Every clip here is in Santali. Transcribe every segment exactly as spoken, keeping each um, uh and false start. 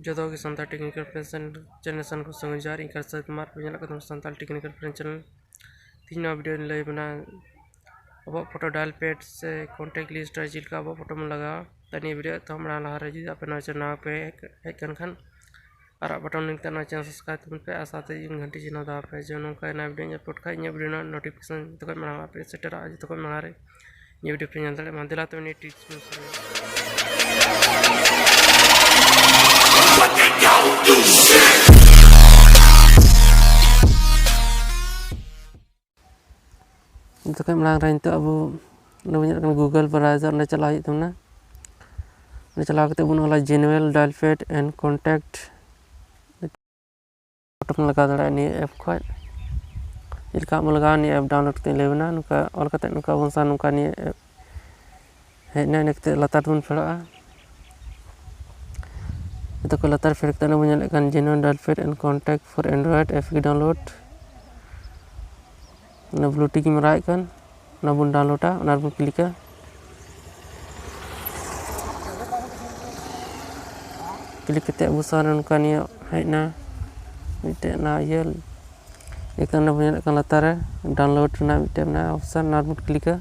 ᱡᱚᱛᱚ ᱜᱮ ᱥᱟᱱᱛᱟᱲ ᱴᱮᱠᱱᱤᱠᱮᱞ ᱯᱷᱨᱮᱱᱰ ᱪᱮᱱᱮᱞ ᱥᱟᱱ ᱠᱚ ᱥᱟᱹᱜᱩᱱ ᱡᱚᱦᱟᱨ᱾ ᱤᱧ ᱠᱟᱨᱥᱟᱫ ᱠᱩᱢᱟᱨ, ᱯᱮ ᱧᱮᱞᱚᱜ ᱠᱟᱱᱟ ᱥᱟᱱᱛᱟᱲ ᱴᱮᱠᱱᱤᱠᱮᱞ ᱯᱷᱨᱮᱱᱰ ᱪᱮᱱᱮᱞ᱾ ᱛᱮᱦᱮᱧ ᱱᱚᱣᱟ ᱵᱷᱤᱰᱤᱭᱳ ᱨᱮᱧ ᱞᱟᱹᱭ ᱟᱵᱚᱱᱟ ᱟᱵᱚᱣᱟᱜ ᱯᱷᱳᱴᱳ ᱰᱟᱭᱟᱞ ᱯᱮᱰ ᱥᱮ ᱠᱚᱱᱴᱮᱠᱴ ᱞᱤᱥᱴ ᱨᱮ ᱪᱮᱫ ᱞᱮᱠᱟ ᱟᱵᱚᱣᱟᱜ ᱯᱷᱳᱴᱳ ᱵᱚᱱ ᱞᱟᱜᱟᱣᱟ᱾ ᱛᱚ ᱱᱤᱭᱟᱹ ᱵᱷᱤᱰᱤᱭᱳ ᱮᱛᱚᱦᱚᱵ ᱢᱟᱲᱟᱝ ᱞᱟᱦᱟᱨᱮ ᱡᱩᱫᱤ ᱟᱯᱮ ᱱᱚᱣᱟ ᱪᱮᱱᱮᱞ ᱱᱟᱣᱟ ᱯᱮ ᱦᱮᱡ ᱟᱠᱟᱱ ᱠᱷᱟᱱ ᱟᱨᱟᱜ ᱵᱟᱴᱚᱱ ᱞᱤᱝᱠ ᱛᱮ ᱱᱚᱣᱟ ᱪᱮᱱᱮᱞ ᱥᱟᱵᱥᱠᱨᱟᱭᱤᱵ ᱛᱟᱵᱚᱱ ᱯᱮ ᱟᱨ ᱥᱟᱶᱛᱮ ᱜᱷᱟᱱᱴᱤ ᱪᱤᱱᱦᱟᱹ ᱫᱟᱵᱟᱣ ᱯᱮ, ᱡᱮ ᱱᱚᱝᱠᱟ ᱱᱟᱣᱟ ᱵᱷᱤᱰᱤᱭᱳᱧ ᱟᱯᱞᱳᱰ ᱠᱷᱟᱡ ᱤᱧᱟᱹᱜ ᱵᱷᱤᱰᱤᱭᱳ ᱨᱮᱱᱟᱜ ᱱᱳᱴᱤᱯᱷᱤᱠᱮᱥᱚᱱ ᱡᱚᱛᱚ ᱠᱷᱚᱱ ᱢᱟᱲᱟᱝ ᱟᱯᱮ ᱥᱮᱴᱮᱨᱚᱜᱼᱟ, ᱡᱚᱛᱚ ᱠᱷᱚᱱ ᱢᱟᱲᱟᱝ ᱨᱮ ᱱᱤᱭᱟᱹ ᱵᱷᱤᱰᱤᱭᱳ ᱯᱮ ᱧᱮᱞ ᱫᱟᱲᱮᱭᱟᱜ ᱢᱟ᱾ ᱫᱮᱞᱟ ᱛᱚᱵᱮ ᱱᱤᱭᱟᱹ ᱴᱤᱯᱥ ᱵᱚᱱ ᱥᱩᱨᱩᱭᱟ᱾ ᱡᱚᱛᱚ ᱠᱷᱚᱱ ᱢᱟᱲᱟᱝ ᱨᱮ ᱱᱤᱛᱚᱜ ᱟᱵᱚ ᱱᱚᱰᱮ ᱵᱚᱱ ᱧᱮᱞ ᱠᱟᱱᱟ Google Browser, ᱚᱸᱰᱮ ᱪᱟᱞᱟᱜ ᱦᱩᱭᱩᱜ ᱛᱟᱵᱚᱱᱟ᱾ ᱚᱸᱰᱮ ᱪᱟᱞᱟᱣ ᱠᱟᱛᱮ ᱵᱚᱱ ᱚᱞᱟ Genuine Dial Pad and Contact᱾ Photo ᱵᱚᱱ ᱞᱟᱜᱟᱣ ᱫᱟᱲᱮᱭᱟᱜᱼᱟ ᱱᱤᱭᱟᱹ ᱮᱯ ᱠᱷᱚᱱ᱾ ᱪᱮᱫ ᱞᱮᱠᱟ ᱵᱚᱱ ᱞᱟᱜᱟᱣᱟ, ᱱᱤᱭᱟᱹ ᱮᱯ ᱰᱟᱣᱩᱱᱞᱳᱰ ᱠᱟᱛᱮ ᱞᱟᱹᱭ ᱵᱮᱱᱟ᱾ ᱱᱚᱝᱠᱟ ᱚᱞ ᱠᱟᱛᱮ ᱱᱚᱝᱠᱟ ᱵᱚᱱ ᱥᱟᱱ ᱱᱚᱝᱠᱟ ᱱᱤᱭᱟᱹ ᱮᱯ ᱦᱮᱡ ᱮᱱᱟ᱾ ᱤᱱᱟᱹ ᱠᱟᱛᱮ ᱞᱟᱛᱟᱨ ᱛᱮᱵᱚᱱ ᱯᱷᱮᱰᱚᱜᱼᱟ᱾ ᱡᱚᱛᱚ ᱠᱚ ᱞᱟᱛᱟᱨ ᱯᱷᱮᱰ ᱠᱟᱛᱮ ᱚᱱᱟ ᱵᱚᱱ ᱧᱮᱞᱮᱫ ᱠᱟᱱ Genuine Dial Pad and Contact for Android app ᱠᱤ ᱰᱟᱣᱩᱱᱞᱳᱰ᱾ ᱚᱱᱟ ᱵᱞᱩ ᱴᱤᱠ ᱤᱧ ᱢᱟᱨᱟᱣᱮᱫ ᱠᱟᱱ, ᱚᱱᱟ ᱵᱚᱱ ᱰᱟᱣᱩᱱᱞᱳᱰᱟ, ᱚᱱᱟ ᱨᱮᱵᱚᱱ ᱠᱞᱤᱠᱟ᱾ ᱠᱞᱤᱠ ᱠᱟᱛᱮ ᱟᱵᱚ ᱥᱟᱢᱟᱝ ᱨᱮ ᱱᱚᱝᱠᱟ ᱱᱤᱭᱟᱹ ᱦᱮᱡ ᱮᱱᱟ ᱢᱤᱫᱴᱮᱡ ᱚᱱᱟ ᱤᱭᱟᱹ, ᱮᱠᱷᱟᱱ ᱚᱸᱰᱮ ᱵᱚᱱ ᱧᱮᱞᱮᱫ ᱠᱟᱱ ᱞᱟᱛᱟᱨ ᱨᱮ ᱰᱟᱣᱩᱱᱞᱳᱰ ᱨᱮᱱᱟᱜ ᱢᱤᱫᱴᱮᱡ ᱢᱮᱱᱟᱜᱼᱟ ᱚᱯᱥᱮᱱ, ᱚᱱᱟ ᱨᱮᱵᱚᱱ ᱠᱞᱤᱠᱟ᱾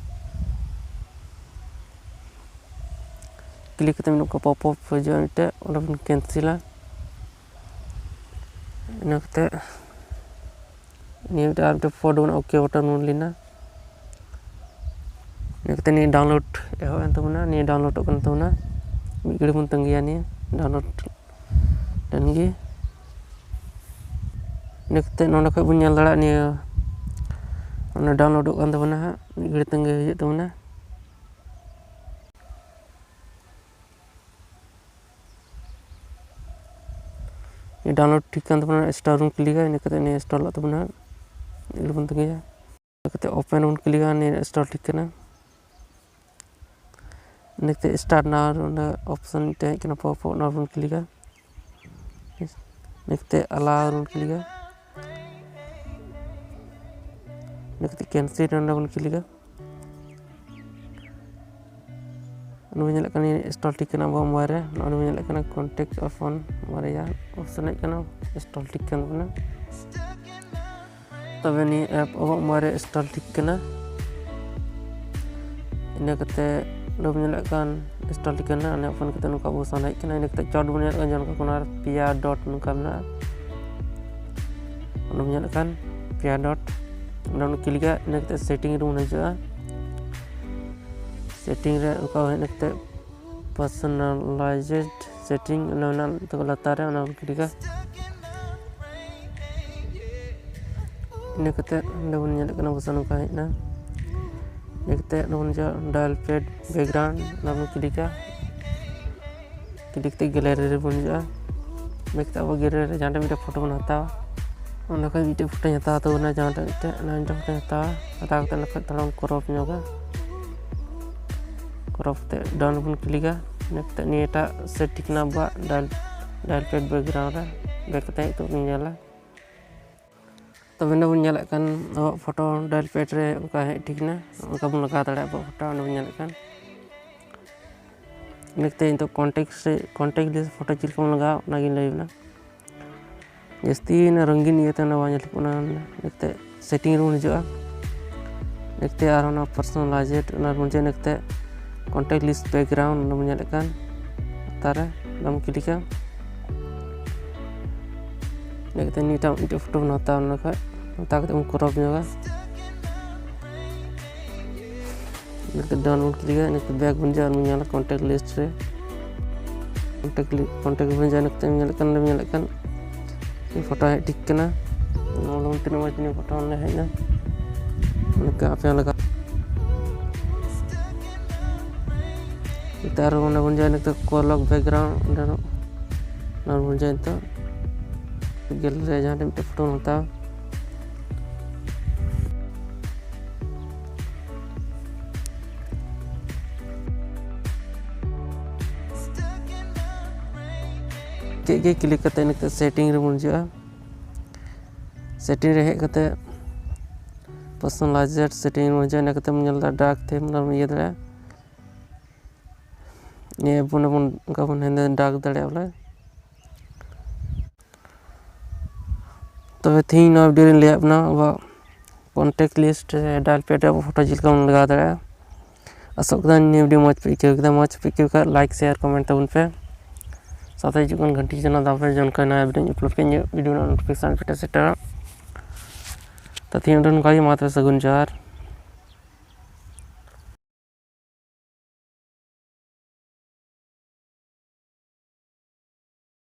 ᱠᱞᱤᱠ ᱠᱟᱛᱮ ᱱᱚᱝᱠᱟ ᱯᱚᱯ ᱟᱯ ᱦᱤᱡᱩᱜᱼᱟ ᱢᱤᱫᱴᱮᱡ, ᱚᱸᱰᱮ ᱵᱚᱱ ᱠᱮᱱᱥᱮᱞᱟ᱾ ᱤᱱᱟᱹ ᱠᱟᱛᱮ ᱱᱤᱭᱟᱹ ᱢᱤᱫᱴᱮᱡ ᱟᱨ ᱢᱤᱫᱴᱮᱡ ᱯᱚᱯ ᱟᱯ ᱢᱮᱱᱟᱜᱼᱟ, ᱳᱠᱮ ᱵᱟᱴᱚᱱ ᱵᱚᱱ ᱞᱤᱱᱟ᱾ ᱤᱱᱟᱹ ᱠᱟᱛᱮ ᱱᱤᱭᱟᱹ ᱰᱟᱣᱩᱱᱞᱳᱰ ᱮᱦᱚᱵ ᱮᱱ ᱛᱟᱵᱚᱱᱟ, ᱱᱤᱭᱟᱹ ᱰᱟᱣᱩᱱᱞᱳᱰᱚᱜ ᱠᱟᱱ ᱛᱟᱵᱚᱱᱟ᱾ ᱢᱤᱫ ᱜᱷᱟᱹᱲᱤ ᱵᱚᱱ ᱛᱟᱺᱜᱤᱭᱟ ᱱᱤᱭᱟᱹ ᱰᱟᱣᱩᱱᱞᱳᱰ ᱞᱮᱱ ᱜᱮ᱾ ᱤᱱᱟᱹ ᱠᱟᱛᱮ ᱱᱚᱸᱰᱮ ᱠᱷᱚᱡ ᱵᱚᱱ ᱧᱮᱞ ᱫᱟᱲᱮᱭᱟᱜᱼᱟ ᱱᱤᱭᱟᱹ ᱚᱱᱟ ᱰᱟᱣᱩᱱᱞᱳᱰᱚᱜ ᱠᱟᱱ ᱛᱟᱵᱚᱱᱟ ᱦᱟᱸᱜ, ᱢᱤᱫ ᱜᱷᱟᱹᱲᱤ ᱛᱟᱺᱜᱤ ᱦᱩᱭᱩᱜ ᱛᱟᱵᱚᱱᱟ᱾ ᱱᱤᱭᱟᱹ ᱰᱟᱣᱩᱱᱞᱳᱰ ᱴᱷᱤᱠ ᱠᱟᱱ ᱛᱟᱵᱚᱱᱟ, ᱤᱱᱥᱴᱚᱞ ᱵᱚᱱ ᱠᱞᱤᱠᱟ, ᱤᱱᱟᱹ ᱠᱟᱛᱮ ᱱᱤᱭᱟᱹ ᱤᱱᱥᱴᱚᱞᱚᱜ ᱛᱟᱵᱚᱱᱟ ᱦᱟᱸᱜ, ᱢᱤᱫ ᱜᱷᱟᱹᱲᱤ ᱵᱚᱱ ᱛᱟᱺᱜᱤᱭᱟ᱾ ᱤᱱᱟᱹ ᱠᱟᱛᱮ ᱳᱯᱮᱱ ᱵᱚᱱ ᱠᱞᱤᱠᱟ, ᱱᱤᱭᱟᱹ ᱤᱱᱥᱴᱚᱞ ᱴᱷᱤᱠ ᱠᱟᱱᱟ᱾ ᱤᱱᱟᱹ ᱠᱟᱛᱮ ᱥᱴᱟᱨᱴ ᱱᱟᱣ ᱚᱸᱰᱮ ᱚᱯᱥᱚᱱ ᱢᱤᱫᱴᱮᱡ ᱦᱮᱡ ᱠᱟᱱᱟ, ᱯᱚᱯ ᱟᱯ, ᱚᱱᱟ ᱵᱚᱱ ᱠᱞᱤᱠᱟ᱾ ᱤᱱᱟᱹ ᱠᱟᱛᱮ ᱟᱞᱟᱣ ᱵᱚᱱ ᱠᱞᱤᱠᱟ᱾ ᱤᱱᱟᱹ ᱠᱟᱛᱮ ᱠᱮᱱᱥᱮᱞ ᱚᱸᱰᱮ ᱵᱚᱱ ᱠᱞᱤᱠᱟ᱾ ᱱᱚᱣᱟ ᱧᱮᱞᱚᱜ ᱠᱟᱱᱟ install ᱴᱷᱤᱠ ᱠᱟᱱᱟ ᱟᱵᱚᱣᱟᱜ ᱢᱳᱵᱟᱭᱤᱞ ᱨᱮ᱾ ᱱᱚᱜᱼᱚᱭ ᱱᱚᱣᱟ ᱧᱮᱞᱚᱜ ᱠᱟᱱᱟ contact iPhone ᱵᱟᱨᱭᱟ option ᱦᱮᱡ ᱠᱟᱱᱟ, install ᱴᱷᱤᱠ ᱠᱟᱱ ᱛᱟᱵᱚᱱᱟ᱾ ᱛᱚᱵᱮ ᱱᱤᱭᱟᱹ app ᱟᱵᱚᱣᱟᱜ ᱢᱳᱵᱟᱭᱤᱞ ᱨᱮ install ᱴᱷᱤᱠ ᱠᱟᱱᱟ᱾ ᱤᱱᱟᱹ ᱠᱟᱛᱮ ᱱᱚᱰᱮ ᱵᱚᱱ ᱧᱮᱞᱮᱫ ᱠᱟᱱ install ᱴᱷᱤᱠ ᱠᱟᱱᱟ, ᱚᱱᱟ open ᱠᱟᱛᱮ ᱱᱚᱝᱠᱟ ᱚᱯᱥᱚᱱ ᱦᱮᱡ ᱠᱟᱱᱟ᱾ ᱤᱱᱟᱹ ᱠᱟᱛᱮ chart ᱵᱚᱱ ᱧᱮᱞᱮᱫ ᱠᱟᱱ ᱡᱟᱦᱟᱸ ᱞᱮᱠᱟ ᱠᱚᱨᱱᱟᱨ ᱯᱮᱭᱟ dot ᱱᱚᱝᱠᱟ ᱢᱮᱱᱟᱜᱼᱟ, ᱚᱸᱰᱮ ᱵᱚᱱ ᱧᱮᱞᱮᱫ ᱠᱟᱱ ᱯᱮᱭᱟ dot, ᱚᱸᱰᱮ ᱵᱚᱱ ᱠᱞᱤᱠᱟ᱾ ᱤᱱᱟᱹ ᱠᱟᱛᱮ setting ᱨᱮᱵᱚᱱ ᱦᱤᱡᱩᱜᱼᱟ᱾ setting ᱨᱮ ᱚᱱᱠᱟ ᱦᱮᱡ ᱠᱟᱛᱮ personalized setting ᱚᱱᱟ ᱢᱮᱱᱟᱜ ᱛᱟᱠᱚ ᱞᱟᱛᱟᱨ ᱨᱮ, ᱚᱱᱟ ᱵᱚᱱ ᱠᱞᱤᱠᱟ᱾ ᱤᱱᱟᱹ ᱠᱟᱛᱮ ᱚᱸᱰᱮ ᱵᱚᱱ ᱧᱮᱞᱮᱫ ᱠᱟᱱᱟ ᱵᱚᱥᱟ ᱱᱚᱝᱠᱟ ᱦᱮᱡ ᱮᱱᱟ᱾ ᱤᱱᱟᱹ ᱠᱟᱛᱮ ᱚᱸᱰᱮ ᱵᱚᱱ ᱦᱤᱡᱩᱜᱼᱟ dial pad background, ᱚᱱᱟ ᱵᱚᱱ ᱠᱞᱤᱠᱟ᱾ ᱠᱞᱤᱠ ᱠᱟᱛᱮ gallery ᱨᱮᱵᱚᱱ ᱦᱤᱡᱩᱜᱼᱟ᱾ ᱤᱱᱟᱹ ᱠᱟᱛᱮ ᱟᱵᱚ gallery ᱨᱮ ᱡᱟᱦᱟᱸᱴᱟᱜ ᱢᱤᱫᱴᱮᱱ ᱯᱷᱳᱴᱳ ᱵᱚᱱ ᱦᱟᱛᱟᱣᱟ, ᱚᱸᱰᱮ ᱠᱷᱚᱱ ᱢᱤᱫᱴᱮᱱ ᱯᱷᱳᱴᱳᱧ ᱦᱟᱛᱟᱣ ᱛᱟᱵᱚᱱᱟ, ᱡᱟᱦᱟᱸᱴᱟᱜ ᱢᱤᱫᱴᱮᱱ ᱚᱱᱟ ᱢᱤᱫᱴᱮᱱ ᱯᱷᱳᱴᱳᱧ ᱦᱟᱛᱟᱣᱟ᱾ ᱦᱟᱛᱟᱣ ᱠᱟᱛᱮ ᱚᱸᱰᱮ ᱠᱷᱚᱱ ᱛᱷᱚᱲᱟ ᱵᱚᱱ crop ᱧᱚᱜᱟ᱾ crop ᱠᱟᱛᱮ done ᱵᱚᱱ ᱠᱞᱤᱠᱟ᱾ ᱤᱱᱟᱹ ᱠᱟᱛᱮ ᱱᱤᱭᱟᱹᱴᱟᱜ set ᱴᱷᱤᱠ ᱮᱱᱟ ᱟᱵᱚᱣᱟᱜ dial dial pad background ᱨᱮ᱾ back ᱠᱟᱛᱮ ᱱᱤᱛᱚᱜ ᱵᱚᱱ ᱧᱮᱞᱟ᱾ ᱛᱚᱵᱮ ᱱᱚᱰᱮ ᱵᱚᱱ ᱧᱮᱞᱮᱫ ᱠᱟᱱ ᱟᱵᱚᱣᱟᱜ ᱯᱷᱳᱴᱳ dial pad ᱨᱮ ᱚᱱᱠᱟ ᱦᱮᱡ ᱴᱷᱤᱠ ᱮᱱᱟ, ᱚᱱᱠᱟ ᱵᱚᱱ ᱞᱟᱜᱟᱣ ᱫᱟᱲᱮᱭᱟᱜᱼᱟ ᱟᱵᱚᱣᱟᱜ ᱯᱷᱳᱴᱳ᱾ ᱚᱸᱰᱮ ᱵᱚᱱ ᱧᱮᱞᱮᱫ ᱠᱟᱱ ᱤᱱᱟᱹ ᱠᱟᱛᱮ ᱱᱤᱛᱚᱜ contact ᱨᱮ, contact list ᱯᱷᱳᱴᱳ ᱪᱮᱫ ᱞᱮᱠᱟ ᱵᱚᱱ ᱞᱟᱜᱟᱣᱟ ᱚᱱᱟᱜᱤᱧ ᱞᱟᱹᱭ ᱟᱵᱚᱱᱟ᱾ ᱡᱟᱹᱥᱛᱤ ᱚᱱᱟ ᱨᱚᱝᱜᱤᱱ ᱤᱭᱟᱹᱛᱮ ᱚᱱᱟ ᱵᱟᱝ ᱧᱮᱞ ᱴᱷᱤᱠᱚᱜ ᱠᱟᱱᱟ᱾ ᱤᱱᱟᱹ ᱠᱟᱛᱮ setting ᱨᱮᱵᱚᱱ ᱦᱤᱡᱩᱜᱼᱟ᱾ ᱤᱱᱟᱹ ᱠᱟᱛᱮ ᱟᱨᱦᱚᱸ ᱚᱱᱟ personalized ᱚᱱᱟ ᱨᱮᱵᱚᱱ ᱦᱤᱡᱩᱜᱼᱟ᱾ ᱤᱱᱟᱹ ᱠᱟᱛᱮ contact list background ᱚᱱᱟ ᱵᱚᱱ ᱧᱮᱞᱮᱫ ᱠᱟᱱ ᱞᱟᱛᱟᱨ ᱨᱮ, ᱚᱱᱟ ᱵᱚᱱ ᱠᱞᱤᱠᱟ᱾ ᱤᱱᱟᱹ ᱠᱟᱛᱮ ᱱᱤᱭᱟᱹᱴᱟᱜ ᱢᱤᱫᱴᱮᱡ ᱯᱷᱳᱴᱳ ᱵᱚᱱ ᱦᱟᱛᱟᱣᱟ, ᱚᱱᱟ ᱠᱷᱚᱡ ᱦᱟᱛᱟᱣ ᱠᱟᱛᱮ ᱵᱚᱱ crop ᱧᱚᱜᱟ᱾ ᱤᱱᱟᱹ ᱠᱟᱛᱮ done ᱵᱚᱱ ᱠᱞᱤᱠᱟ᱾ ᱤᱱᱟᱹ ᱠᱟᱛᱮ back ᱵᱚᱱ ᱦᱤᱡᱩᱜᱼᱟ ᱟᱨ ᱵᱚᱱ ᱧᱮᱞᱟ contact list ᱨᱮ᱾ contact li- contact ᱵᱚᱱ ᱦᱤᱡᱩᱜᱼᱟ᱾ ᱤᱱᱟᱹ ᱠᱟᱛᱮ ᱧᱮᱞᱮᱫ ᱠᱟᱱ, ᱧᱮᱞᱮᱫ ᱠᱟᱱ ᱯᱷᱳᱴᱳ ᱦᱮᱡ ᱴᱷᱤᱠ ᱠᱟᱱᱟ᱾ ᱱᱚᱣᱟ ᱛᱤᱱᱟᱹᱜ ᱢᱚᱡᱽ ᱛᱤᱱᱟᱹᱜ ᱯᱷᱳᱴᱳ ᱚᱸᱰᱮ ᱦᱮᱡ ᱮᱱᱟ᱾ ᱚᱱᱠᱟ ᱟᱯᱮ ᱦᱚᱸ ᱞᱮᱠᱟ᱾ ᱱᱮᱛᱟᱨ ᱚᱸᱰᱮ ᱵᱚᱱ ᱡᱚᱭᱮᱱ ᱱᱤᱛᱚᱜ ᱠᱚᱞᱚᱠ background ᱚᱸᱰᱮ ᱚᱱᱟ ᱵᱚᱱ ᱡᱚᱭᱮᱱ ᱱᱤᱛᱚᱜ᱾ gallery ᱨᱮ ᱡᱟᱦᱟᱸ ᱴᱷᱮᱱ ᱢᱤᱫᱴᱮᱱ ᱯᱷᱳᱴᱳ ᱵᱚᱱ ᱦᱟᱛᱟᱣᱟ᱾ ᱪᱮᱫ ᱜᱮ ᱠᱞᱤᱠ ᱠᱟᱛᱮ ᱱᱤᱛᱚᱜ setting ᱨᱮᱵᱚᱱ ᱦᱤᱡᱩᱜᱼᱟ᱾ setting ᱨᱮ ᱦᱮᱡ ᱠᱟᱛᱮ personalized setting ᱨᱮᱵᱚᱱ ᱦᱤᱡᱩᱜᱼᱟ᱾ ᱤᱱᱟᱹ ᱠᱟᱛᱮ ᱵᱚᱱ ᱧᱮᱞ ᱫᱟᱲᱮᱭᱟᱜᱼᱟ dark theme ᱚᱱᱟ ᱵᱚᱱ ᱤᱭᱟᱹ ᱫᱟᱲᱮᱭᱟᱜᱼᱟ᱾ ᱱᱤᱭᱟᱹ ᱵᱚᱱ ᱵᱚᱱ ᱚᱱᱠᱟ ᱵᱚᱱ ᱦᱮᱸᱫᱮ ᱰᱟᱨᱠ ᱫᱟᱲᱮᱭᱟᱜᱼᱟ ᱵᱚᱞᱮ᱾ ᱛᱚᱵᱮ ᱛᱮᱦᱮᱧ ᱱᱚᱣᱟ ᱵᱷᱤᱰᱤᱭᱳ ᱨᱮᱧ ᱞᱟᱹᱭᱟᱫ ᱵᱚᱱᱟ ᱟᱵᱚᱣᱟᱜ ᱠᱚᱱᱴᱮᱠᱴ ᱞᱤᱥᱴ ᱨᱮ ᱰᱟᱭᱟᱞ ᱯᱮᱰ ᱨᱮ ᱟᱵᱚ ᱯᱷᱳᱴᱳ ᱪᱮᱫ ᱞᱮᱠᱟ ᱵᱚᱱ ᱞᱟᱜᱟᱣ ᱫᱟᱲᱮᱭᱟᱜᱼᱟ᱾ ᱟᱥᱚᱜ ᱠᱟᱱᱟ ᱱᱤᱭᱟᱹ ᱵᱷᱤᱰᱤᱭᱳ ᱢᱚᱡᱽ ᱯᱮ ᱟᱹᱭᱠᱟᱹᱣ ᱠᱮᱫᱟ᱾ ᱢᱚᱡᱽ ᱯᱮ ᱟᱹᱭᱠᱟᱹᱣ ᱠᱷᱟᱱ ᱞᱟᱭᱤᱠ, ᱥᱮᱭᱟᱨ, ᱠᱚᱢᱮᱱᱴ ᱛᱟᱵᱚᱱ ᱯᱮ᱾ ᱥᱟᱶᱛᱮ ᱦᱤᱡᱩᱜ ᱠᱟᱱ ᱜᱷᱟᱱᱴᱤ ᱪᱟᱱᱟᱞ ᱫᱟᱵ ᱯᱮ, ᱡᱚᱱᱠᱟᱱ ᱱᱟᱣᱟ ᱵᱷᱤᱰᱤᱭᱳᱧ ᱟᱯᱞᱳᱰ ᱠᱮᱫ ᱤᱧᱟᱹᱜ ᱵᱷᱤᱰᱤᱭᱳ ᱨᱮᱱᱟᱜ ᱱᱳᱴᱤᱯᱷᱤᱠᱮᱥᱚᱱ ᱯᱮ ᱥᱮᱴᱮᱨᱟ᱾ ᱛᱚ ᱛᱮᱦᱮᱧ ᱫᱚ ᱱᱚᱝᱠᱟ ᱜᱮ, ᱢᱟ ᱛᱚᱵᱮ ᱥᱟᱹᱜᱩᱱ ᱡᱚᱦᱟᱨ᱾